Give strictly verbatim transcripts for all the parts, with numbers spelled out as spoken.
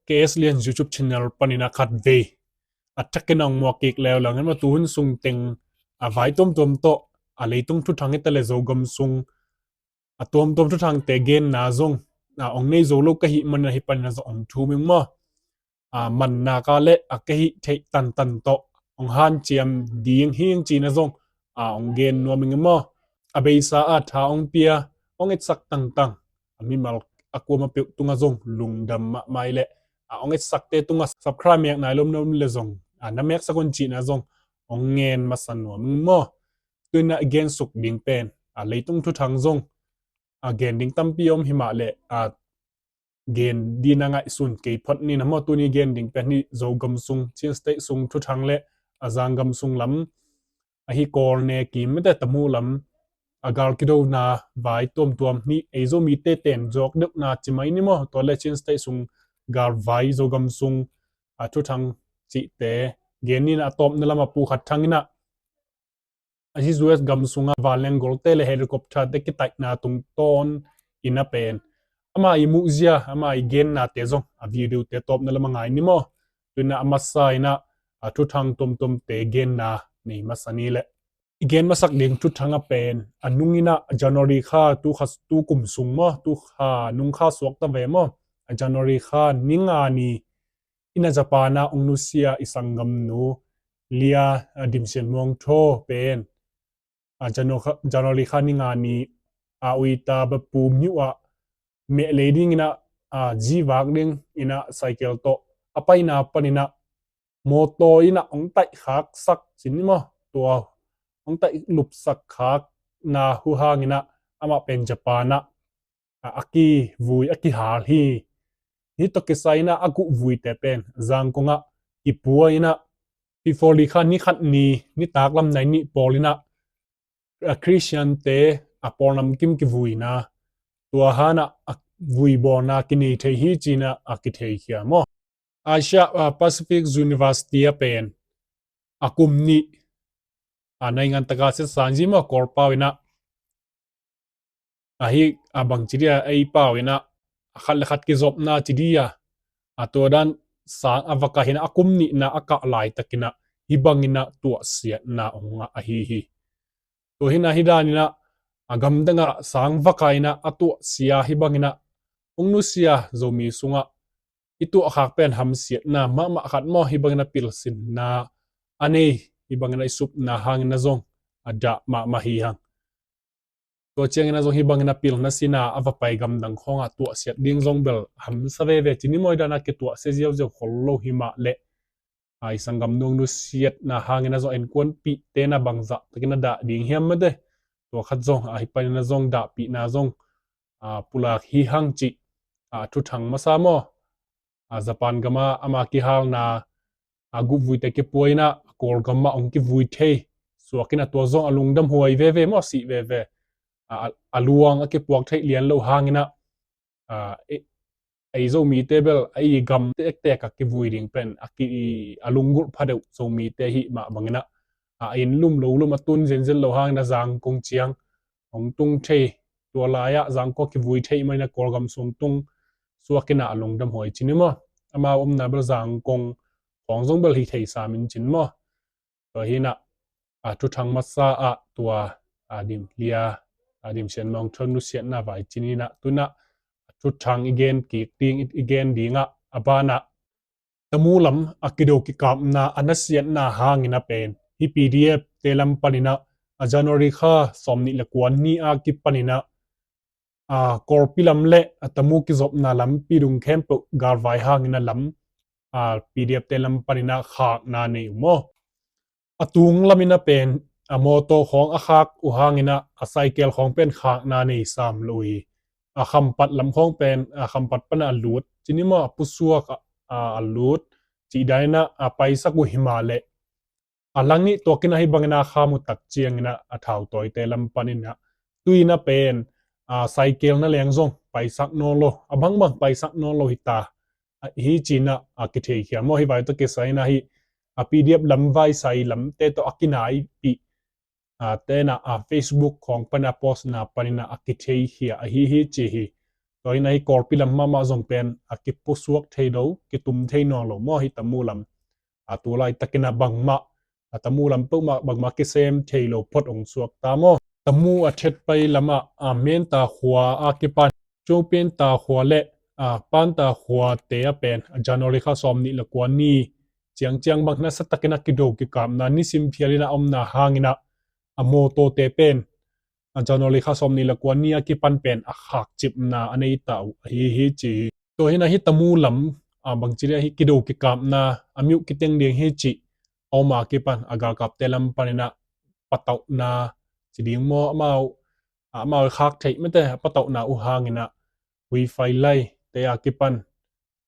K S Lian YouTube channel panin a khat vei a thakin a hong muak kik leuleu in, ama tu hun sung teng a vai tuamtuam tawh a leitung thuthang hi ta le Zogam sung a tuamtuam thuthangte genna zong a hong nei zo lo ka hih manin a hih panin a zong hong thum ing maw? A manna ka le a ka hih theih tantan tawh hong hanciam ding hing cina zong a hong gen nuam ing maw? A beisa a tha hong pia, hong etsak tangtang a mimal a kuama peuh tungah zong lungdam mahmah hi le a hong etsakte tungah subscribe mek nai lom lom le zong a na meksak un cina zong hong ngen masa nuam ing maw? Tuin a i gensuk ding pen a leitung thuthang zong a gen ding tampi om hi mah le a gen ding a ngaihsun kei phot ni na maw? Tuni gen ding pen hi Zogam sung, Chin State sung thuthang le a zanggam sung lam ahi Kawl ne kim mete Tamu lam a gal kidona vai tuamtuam ni ei Zomite ten zawk deuhna ci mai ni maw? Tua le Chin State sung gal vai Zogam sung a thuthang cihte gen ni na a tawpna lam a Pu Khat Thang in a ahi U S gam sungah vanleng golte le helicopter te kitaihna tungtawn in a pen ama i muhzia, ama i gennate zong a video te tawpna lam a ngai ni maw? Tuin a masa in a a thuthang tuamtuamte genna nei masa ni le i gen masak ding thuthang a pen a nung in a January kha tu kha tu kum sung maw, tu kha nung kha suak ta ve maw? A January kha ni nga ni in a Japan a hong nusia i sanggamnu Lia a Dim Sian Muang Tho pen a Janu-, January kha ni nga ni a Uita Bapu miuh ah mehlei ding in a, a zivak ding in a cycle tawh a paina panin a mawtaw in a hong taihkhak sak cin ni maw? Tua hong taih lupsak khakna hu hangin a amah pen Japan ah a, a kivui, a kihal hi. Hih tawh kisai in a a guhvuite pen Zangkong ah kipua in a February kha ni khat ni, nitak lam nai nih pawl in a, a Christian te a pawl namkim kivuina, tua hang a a vui bawlna kinei thei hi cin a a kitheikhia maw? Asia, a, Pacific University a pen a kum nih a naingan taka siatsan zi maw, Kawlpau in a ahi a bang ci dia, ei pau in a a khat le khat kizopna ci dia, a tua dan sang a va kai in a a kum nihna a kah laitakin a hih bangin a tuahsiatna hong ngah ahi hi. Tua hi in a hih danin a a gamdang ah sang va kai in a a tuahsia hih bangin a hong nusia Zomi sungah i tuahkhak pen hamsiatna mahmah khat maw, hih bangin a pilsinna a nei, hih bangin a i supna hangin a zong a dah mahmah hi hang. Tua ciangin a zong hih bangin a pilna sina a va pai gamdang khawngah tuahsiat ding zong bel hamsa veve cin ni maw, hih dan a kituahsia ziauziau khol lo hi mah leh a i sanggamnu hong nusiatna hangin a zong innkuanpihte in a bangzah takin a dah ding hiam mate? Tua khat zong a hih panin a zong dahpihna zong a pulak hi hang cih a thuthang masa maw? A Japan gam ah ama kihalna a guhvuite kipua in a Kawlgam ah hong kivui thei suak in a tua zong a lungdam huai veve maw, sih veve. A, a, a luang a kipuak theih lian lo hangin a, a, e, ei Zomite bel a i gam tektek a kivui ding pen a ki, a lunggulh pha deuh Zomite hi mah bangin a, a inn lum lo lum a tun zenzen lo hangin a Zangkong ciang hong tung thei, tua lai ah Zangkong kivui thei manin a Kawlgam sung tung suak in a a lungdam huai cin ni maw? Amau omna bel Zangkong khawng zong bel hi thei sam in cin maw? Tua hi in a a thuthang masa ah tua a Dim Lia, a Dim Sian Muang Tho nusiatna vai cin in a, tu in a a thuthang i gen kik ding, i, i gen ding ah a ban ah Tamu lam a kido kikapna a nasiatna hangin a pen hih P D F te lam panin a, a January kha sawmnih le kua ni a kipanin a, a, Kawlpi lam le a Tamu kizopna lampi dung khempeuh galvai hangin a lam, a, P D F te lam panin a khakna nei uh maw? A tung lamin a pen a mawtaw khawng a khak uh hangin a, a cycle khawng pen khakna nei sam lo uh hi. A Khampat lam khawng pen, a Khampat pan a lut cin ni maw, a pusuak a, a, a lut cih dan in a, a paisak uh hi mah leh a lang nih tuakin a hih bangin a kham uh tak ciangin a, a thautawite lam panin a, tu in a pen, a, cycle na leng zong paisak nawn lo, a bangbang paisak nawn lo hi ta, a, hi cin a, a kitheikhia maw? Hih vai tawh kisai in a hih a P D F lam vai sai lamte tawh a kinaipih a, te in a, a, Facebook khawng pan a post na panin a, a kitheikhia ahi hi ci hi. Tua hi-in ah hih Kawlpi lam mahmah zong pen a kipusuak thei lo, kitum thei nawn lo maw, hih Tamu lam. A tu laitakin ah bangmah, a Tamu lam peuhmah bangmah kisem thei lo phot hong suak ta maw. Tamu a thetpai lamah a Menta khua a kipan, Chopenta khua le a Panta khuate a pen a January kha sawm nih le kua ni ciangciang bang nasa takin a kido kikapna nisim phialin a omna hangin ah a mawtawte pen a January kha sawm nih le kua ni a kipan pen a khakcipna a nei ta uh ahi hi ci hi. Tua hi-in ah hih Tamu lam a bangci dia hih kido kikapna a miuh kiteng ding hi cih a om a kipan a galkapte lam panin ah patauhna ci ding maw, amau, amau khak theih mete a patauhna uh hangin ah huifai lai te a kipan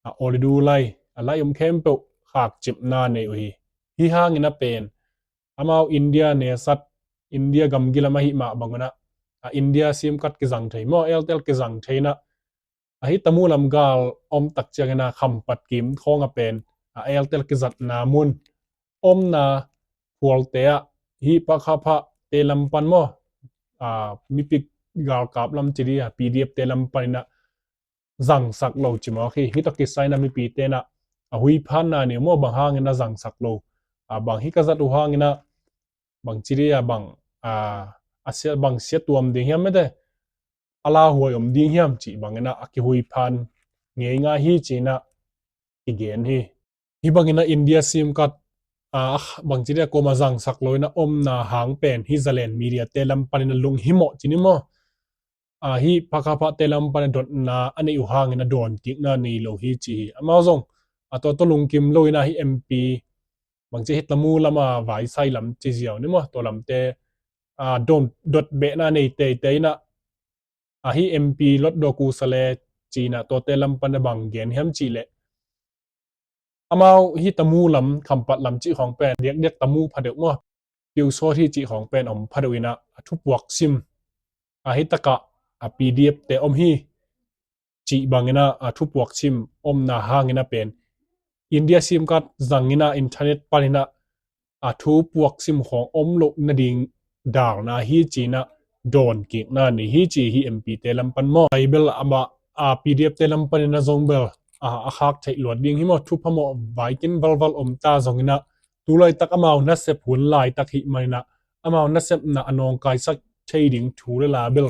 a olidu lai a lai om khempeuh khakcipna nei uh hi. Hih hangin ah pen amau India nesat, India gamgi lam ahih mah bangun ah a India simkat kizang thei maw, Airtel kizang thei-in ah a hih Tamu lam gal om tak ciangin ah Khampat kim khawng a pen a Airtel kizatna mun omna khualte ah hih Pakha Pha te lam pan maw, a mipi galkap lam ci dia P D F te lam panin ah zangsak lo ci mawk hi. Hih tawh kisai-in ah mipite in ah a huiphanna nei uh maw, bang hangin ah zangsak lo, a bang hih ka zat uh hangin ah bangci dia bang a, a sia, bang sia tuam ding hiam mete, a lauhuai om ding hiam cih bangin ah a kihuiphan ngeingai hi ci-in ah kigen hi. Hih bangin ah India simkat a bangci dia kuamah zangsak lo-in ah omna hang pen hih Zalen media te lam panin ah lunghimawh ci ni maw, a hih Pakha Pha te lam pan a dotna a neih uh hangin a dawn kikna nei lo hi ci hi. Amau zong a tua tawh lungkim lo-in ah hih M P bangci hih Tamu lam a vaisai lam ci ziau ni maw, tua lamte a dot behna nei teitei-in ah a hih M P Lotdaw Kusale ci-in ah tuate lam pan a bang gen hiam cih leh amau hih Tamu lam, Khampat lam cih khawng pen diakdiak Tamu pha deuh maw, piusawt hi cih khawng pen om pha deuh-in ah a thupuak sim a hih takah a P D F te om hi cih bangin ah a thupuak sim omna hangin ah pen India simkat zangin ah internet panin ah a thupuak sim khawng om loh nading dalna hi ci-in ah dawn kikna nei hi ci hi M P te lam pan maw. Bible amah a P D F te lam panin ah zong bel a, a khak theih luat ding hi maw, thupha mawh vaikin valval om ta zongin ah tu laitak amau nasep hun laitak hih manin ah amau nasepna a nawngkaisak thei ding thu le la bel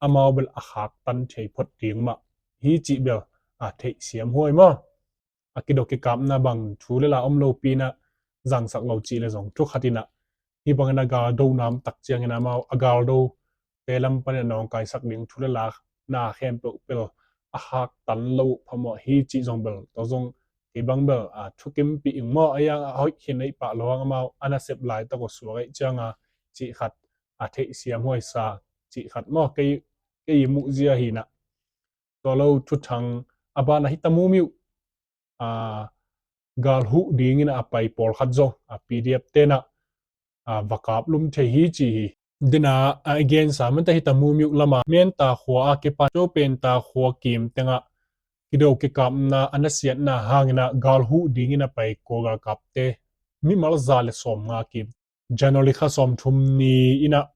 amau bel a khaktan thei phot ding mah hi cih bel a theihsiam huai maw. A kido kikapna bang thu le la om lopi-in ah zangsak lo cih le zong thu khat in ah hih bangin a galdo nam tak ciangin amau a galdote lam panin a nawngkaisak ding thu le la na khempeuh bel a khaktan lo uh phamawh hi cih zong bel, tua zong kei bang bel a thukimpih ing maw, a yang a hoih khin a ih pah lo hang amau a nasep laitak uh suak a ih cianga cih khat a theihsiam huaisa cih khat maw, kei, kei muhzia hi-in ah. Tua lo thuthang a ban a hih Tamu miuh a, gal huh dingin a pai pawlkhat zong a P D F te'n ah a va kaplum thei hi ci hi. Dena a i gensa mete hih Tamu miuh lama Menta khua a kipan Chopenta khua kim tengah kido kikapna a nasiatna hangin ah gal huh dingin a pai Kawl galkapte mimal za le sawmnga kim January kha sawmthum ni-in ah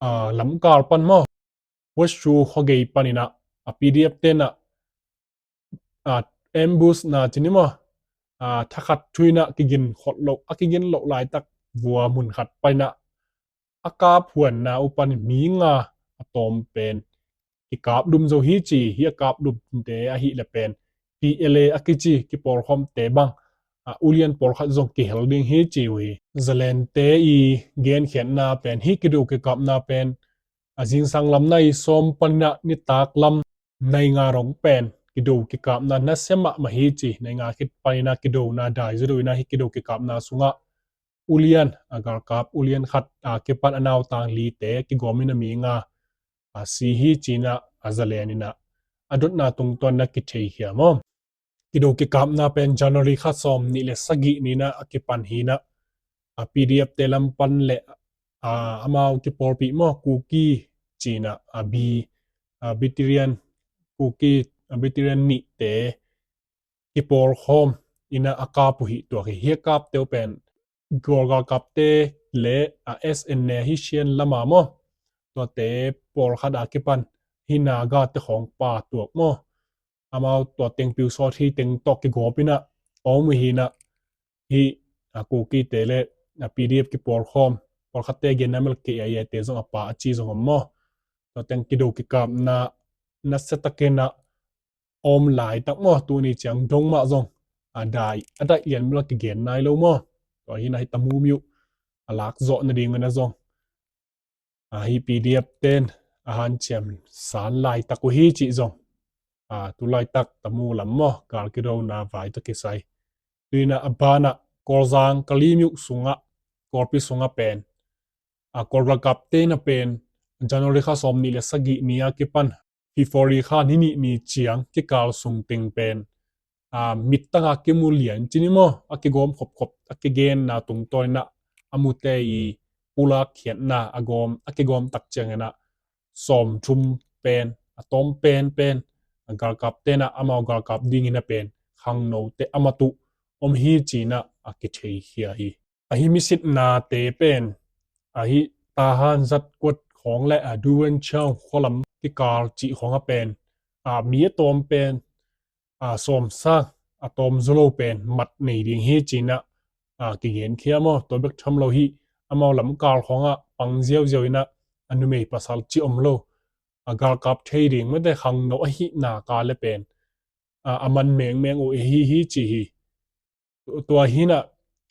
a, lamkal pan maw, Weshu khuagei panin ah a P D F te'n ah a, ambush na ci ni maw, a, thakhat thu-in ah kigin khol loh, a kigin loh laitak vua mun khat panin ah a kap huanna uh panin mi nga a tawm pen kikaplum zo hi ci hi. A kaplumte ahih leh pen P L A a kici kipawlkhawmte bang a, ulian pawlkhat zong kihel ding hi ci uh hi. Zalente i genkhiatna pen hih kido kikapna pen a, zingsang lam nai sawm panin ah nitak lam nai nga rong pen kido kikapna nasia mahmah hi ci. Nai nga khit panin ah kidona dai zaw lo-in ah hih kido kikapna sungah ulian a, galkap ulian khat a kipan a nautang lite kigawmin a mi nga a si hi ci-in ah a Zalen in ah a dotna tungtawn in ah kitheikhia maw. Kido kikapna pen January kha sawm nih le sagih ni-in ah a kipan hi-in ah a P D F te lam pan le a, amau kipawlpih maw, Kuki ci-in ah a B, a, Battalion, Kuki a, Battalion nihte kipawlkhawm in ah a kap uh hi. Tua hi hi a kapte uh pen Kawl galkapte le a S N A hi Shan lama maw, tuate pawlkhat a kipan hih Naga te khawng pa tuak maw, amau tua teng piusawt hi teng tawh kigawp inah om uh hi inah, hih a Kukite le a P D F kipawlkhawm, pawlkhatte genna mel K I A te zong a pa a ci zong om maw. Tua teng kido kikapna nasia takin ah om laitak maw, tuni ciang dong mah zong a dai a daih lian bel a kigen nai lo maw. Tua hi inah hih Tamu mi uh a lak zawh nading inah zong a hih P D F ten a hanciam san laitak uh hi cih zong a tu laitak Tamu lam maw, gal kidona vai tawh kisai. Tu inah a banah Kawlzang Kali mi uh sungah, Kawlpi sungah pen a Kawl galkapte inah pen January kha sawmnih le sagih ni a kipan February kha ni nih ni ciang kikal sung teng pen a mittang a kimu lian ci ni maw, a kigawm khopkhop a kigenna tungtawn inah a mute i pulak khiatna a gawm, a kigawm tak ciang inah sawmthum pen a tawm penpen a galkapte inah amau galkap ding inah pen khangnote a mat uh om hi ci inah a kitheikhia hi. A hih misitnate pen a hih Tahan, Zatkuat khawng le a Duwenchang khualam kikal cih khawng a pen a mi a tawm pen a sawmsang a tawm zaw lo pen mat nei ding hi ci inah a kigenkhia maw. Tua bek tham lo hih amau lamkal khawngah pang ziauziau inah a numei pasal ci om lo a galkap thei ding mate khangno ahihna ka le pen a, a man mengmeng uh hi hi ci hi. Tua hi inah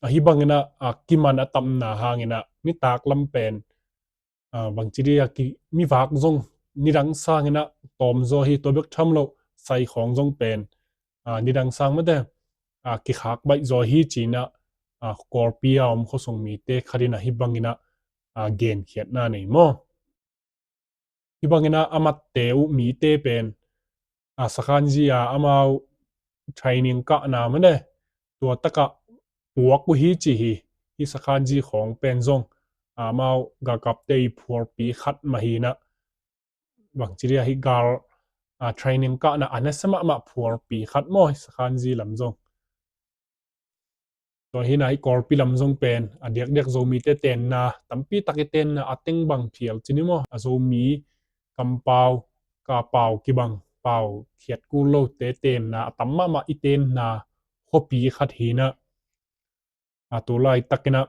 a hih bang inah a kiman a tamna hang inah nitak lam pen a bangci dih a ki, mi vak zong nidang sang inah tawm zaw hi. Tua bek tham lo sai khawng zong pen a nidang sang mate a kikhak baih zaw hi ci inah a Kawlpi a om khuasung mite khat inah hih bang inah a genkhiatna nei maw. Hih bang inah a matte uh mite pen a Sakhanji a amau training kahna mane tua takah puak uh hi ci hi. Hih Sakhanji khawng pen zong a amau galkapte i phuarpi khat mah hi inah, bangci dih a hih gal a training kahna a nasia mahmah phuarpi khat maw, hih Sakhanji lam zong. Tua hi inah hih Kawlpi lam zong pen a diakdiak Zomite tenna, tampi tak i tenna a teng bang phial ci ni maw, a Zomi kampau, kapau kibang pau khiat kul lote tenna a tam mahmah i tenna khuapi khat hi inah a tu laitak inah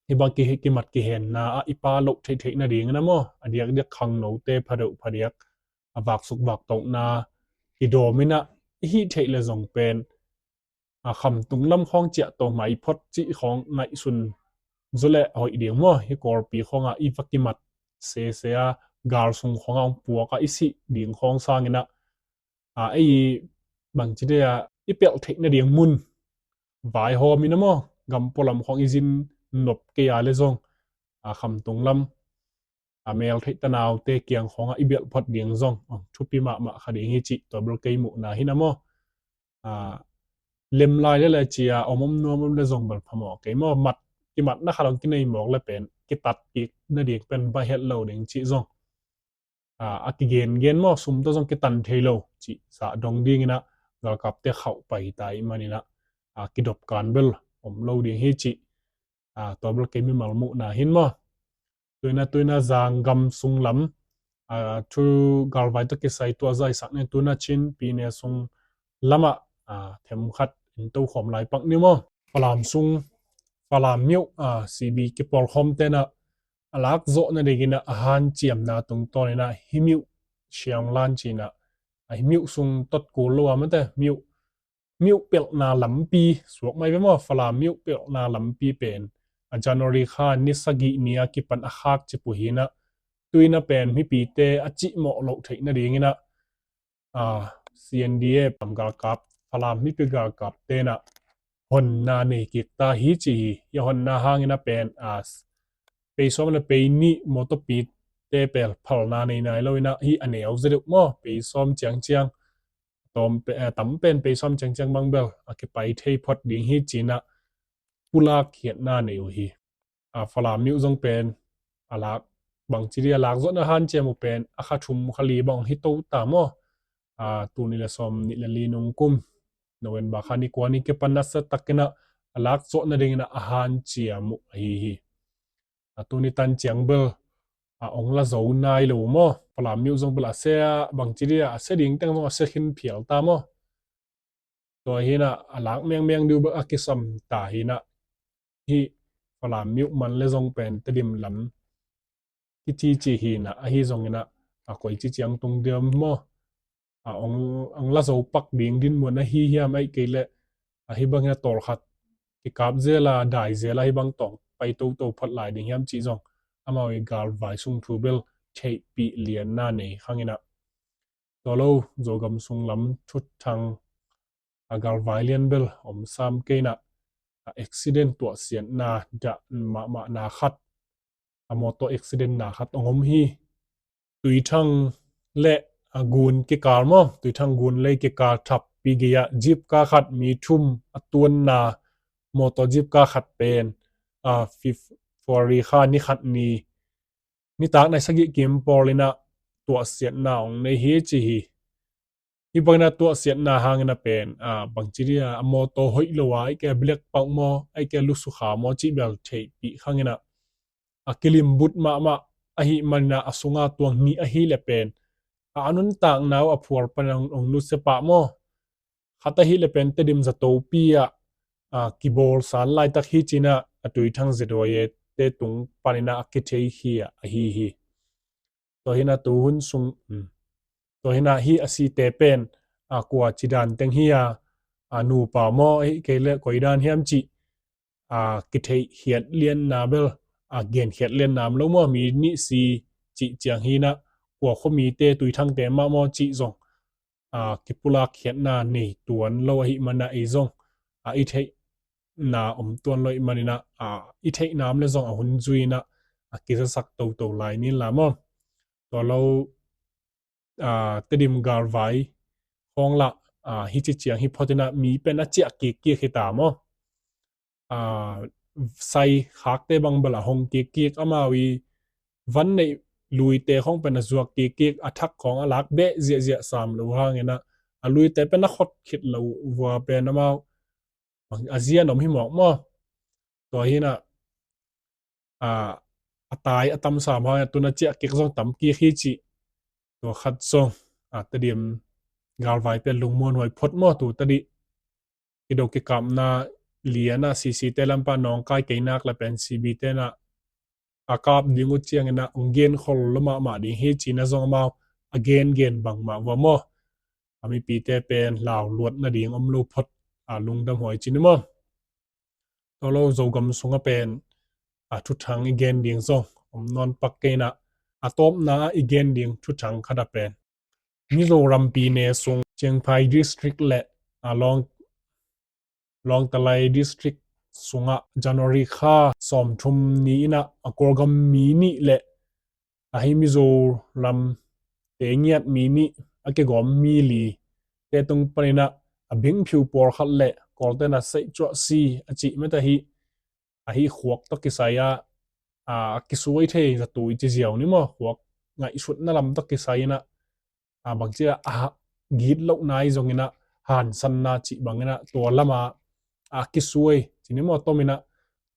hih bang ki, kimat kihenna ah i pa loh theihtheih nading inah maw, a diakdiak khangnote phadeuh phadiak a vaksuk vaktohna kidawm inah i hih theih le zong pen a khamtung lam khawng ciah to mai phot cih khawng ngaihsun zaw leh hoih ding maw. Hih Kawlpi khawngah i va kimat sese a gal sung khawngah hong puak a i sih ding khawng sang inah a ei bangci dih a i pelh theih nading mun vaihawm inah maw, gam pualam khawng i zin nop kei a le zong a khamtung lam a mel theih tanaute kiang khawngah i belh phot ding zong a thupi mahmah kha ding hi cih tua bel kei muhna hi inah maw. A lem lai le le ci a om om nuam om le zong bel phamawh kei maw, mat kimatna khat hong kinei mawk le pen kitat kik nading pen baih het lo ding cih zong a a kigengen maw, sum tawh zong kitan thei lo cih sa dong ding inah galkapte khauh pai ta i man inah a kidop kan bel om lo ding hi cih a tua bel kei mimal muhna hi in maw. Tu inah tu inah Zangam sung lam a thu galvai tawh kisai tua zaisak ni, tu inah Chin pine sung lamah a themkhat in tokhawm lai pak ni maw. Falam sung, Falam mi uh a C B kipawlkhawmte inah a lak zawh nading inah a hanciamna tungtawn inah hih mi uh Sianglan ci inah a hih mi uh sung tot kul lo a mate mi uh mi uh pelhna lampi suak mai ve maw. Falam mi uh pelhna lampi pen a January kha ni sagih ni a kipan a khak cip uh hi inah, tu inah pen mipite a cihmawh loh theih nading inah a C N D F galkap, Falam mipi galkapte inah honna nei kik ta hi ci hi. Hih honna hang inah pen a pei sawm le pei nih mawtawpite pen phalna nei nai lo inah hih a neu zia deuh maw, pei sawm ciangciang tawm pe, eh, tam pen pei sawm ciangciang bang bel a kipai thei phot ding hi ci inah pulak khiatna nei uh hi. A Falam mi uh zong pen a lak bangci dih a lak zawhna hanciam uh pen a kha thum kha li bang hi to ta maw. A tuni le sawm nih le li nung kum November kha ni kua ni kipan nasia tak inah a lak zawh nading inah a hanciam uh ahi hi. A tuni tan ciang bel a ong la zo nai lo maw. Falam myo zong bel a sia bangci dia a sia ding teng zong a sia khin phial ta maw. Tua hinah a lak mengmeng diu bek a kisam ta hinah. Hih Falam myo man le zong pen Tedim lam kicici hinah, ahi zonginah a koici ciang tung diam maw. A ong, ong la zo pak ding dinmun ahi hiam, aih kei leh ahi bangin a tawlkhat kikap zela dai zela ahi bang tawng pai toto phot lai ding hiam cih zong amau i galvai sung thu bel theihpih lianna nei khanginah. Tua lo Zogam sung lam thuthang a galvai lian bel om sam keinah, a accident tuahsiatna dah mahmahna khat, a mawtaw accidentna khat ong om hi. Tuithang le a Gun kikal maw, Tuithang Gun lei kikal thappi gei-ah jeep car khat mi thum a tuanna, mawtaw jeep car khat pen a February kha ni khat ni, nitak nai sagih kim pawl inah tuahsiatna ong nei hi ci hi. Hih bangin a tuahsiatna hangin a pen a bangci dia a mawtaw hoih lo a, aih kei a black pauk maw, aih kei a lusukha maw cih bel theihpih khanginah, a kilimbut mahmah ahih maninah a sunga tuang nih ahih leh pen a, a nuntakna uh a phual pan ong nusia pah maw. Khat ahih leh pen Tedim zatopi ah a kibawlsan laitak hi cinah a Tuithang Zedoye te tung paninah a kitheikhia ahi hi. Tua hinah tuhun sung, tua hinah hih a site pen a kua cidan teng hi a, a nupa maw, aih kei leh koidan hiam cih a kitheihkhiat lianna bel a genkhiat lianna om lo maw. Mi nih si cih ciang hinah kua khuamite, Tuithangte mah maw cih zong a kipulakkhiatna nei tuan lo ahih manah ei zong a i theihna om tuan lo ahih maninah a i theihna om le zong a hun zui inah a kizasak toto lai ni la maw. Tua lo a Tedim galvai khawng lah a hici ciang hi phot inah mi pen a ciah kikkik hi ta maw. A sai khakte bang bel a hong kikkik, amau i van neih luite khawng pen a zuak kikkik, a thak khawng a lak beh ziahziah sam lo hanginah a luite pen a khot khit lo vua pen amau a zian om hi mawk maw. Tua hinah a, a tai a tam sam hang a tun a ciah kik zong tam kik hi cih. Tua khat zong a Tedim galvai pen lungmuan huai phot maw. Tu tadih kido kikapna lianah C C te lampa nawngkai kei nak le pen C B tenah a kap ding uh cianginah ong gen khol lo mahmah ding hi cinah zong amau a gengen bangmah vua maw. A mipite pen lau luat nading om lo phot a lungdam huai cin i maw. Tua lo Zogam sungah pen a thuthang i gen ding zong om nawn pak keinah, a tawpna ah i gen ding thuthang khat a pen Mizoram pine sung Chiangmai District le a Long, Lawngtlai District sungah January kha sawmthum ni inah a Kawlgam mi nih le ahi Mizoram te ngiat mi nih a kigawm mi li te tung paninah a bingphiu pawlkhat le Kawlten a saih cuah si a cih mete hi. Ahi khuak tawh kisai ah a kisuai thei zatu i ci ziau ni maw. Khuak ngaihsutna lam tawh kisai inah a bangci a git lohna i zonginah hansanna cih banginah tua lama a kisuai cini maw tominah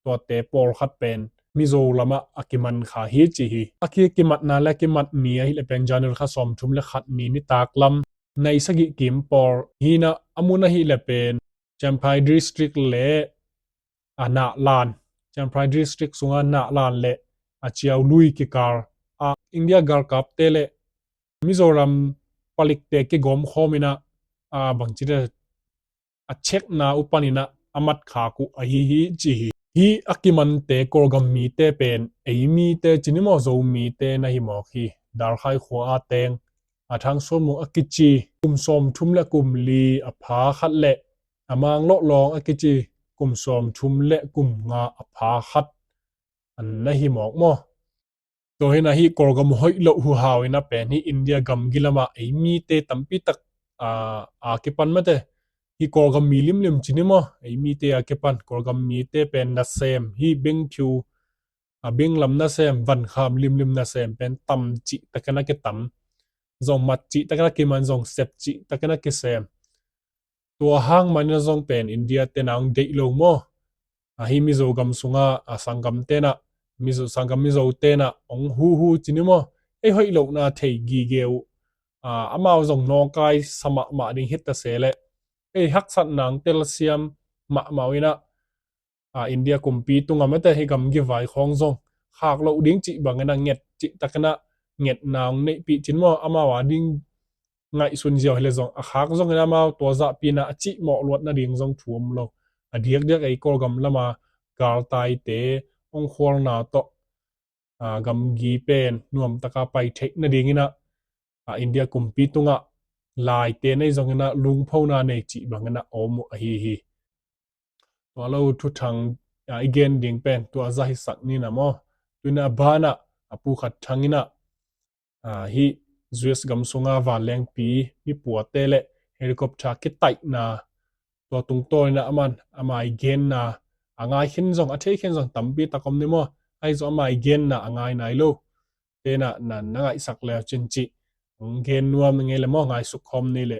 tuate pawlkhat pen Mizo lamah a kiman kha hi ci hi. A ki kimatna le kimat ni ahih leh pen January kha sawmthum le khat ni nitak lam nai sagih kim pawl hinah a mun ahih leh pen Champhai District le a Nahlan, Champhai District sungah Nahlan le a Ciaului kikal a India galkapte le Mizoram palikte kigawm khawminah a bangci a chekna uh paninah a matkhak uh ahi hi ci hi. Hih a kimante Kawlgam mite pen ei mite cini maw, Zo mite na hi mawk hi. Dalkhai khua a teng a Thangsuanmung a kici kum sawmthum le kum li a pha khat le a Manglawh lawng a kici kum sawmthum le kum nga a pha khat an na hi mawk maw. Tua hinah hih Kawlgam hoih loh huhau inah pen hih India gamgi lamah ei mite tampi tak a kipan mate. Hih Kawlgam mi limlim cini maw, ei mite a kipan Kawlgam mite pen nasem, hih bengphiu a benglam nasem, vankham limlim nasem pen tam cihtakin a kitam, zong mat cihtakin a kiman, zong sep cihtakin a kisem. Tua hang manin a zong pen India tenah ong deih lo maw. Ahi Mizo gam sungah a sanggam tenah Mizo, sanggam Mizo tenah ong huhu cin hi maw. Ei hoih lohna thei gige uh. Amau zong nawkai sa mahmah ding hita se leh ei haksat nang telsiam mahmah uh inah India kumpi tungah mete hi gamgi vai khawng zong khak loh ding cih bangin a nget cih takin a ngetna ong neihpih cin maw. Amau a ding ngaihsun ziau hileh zong a khak zongin amau tua zahpina a cih mawh luat nading zong thu om lo. A diakdiak ei Kawlgam lama galtaite ong khualna tawh gamgi pen nuamtaka pai theih nadingin a India kumpi tungah laite nei zongin a lungphona nei cih bangin a om uh ahi hi. Tua lo thuthang i gen ding pen tua zah hisak nina maw. Tuina a banah a pukhat thangin a hih U S gam sunga vanlengpi mipuate le helicopter kitaihna tua tungtawnin a aman ama i genna a ngai khin zong a thei khin zong tampi tak om ni maw. Ahi zong ama i genna a ngai nai lo. Tenah na na ngaihsak leu cin cih ong gen nuam ngei le maw, ngaisuk khawm ni le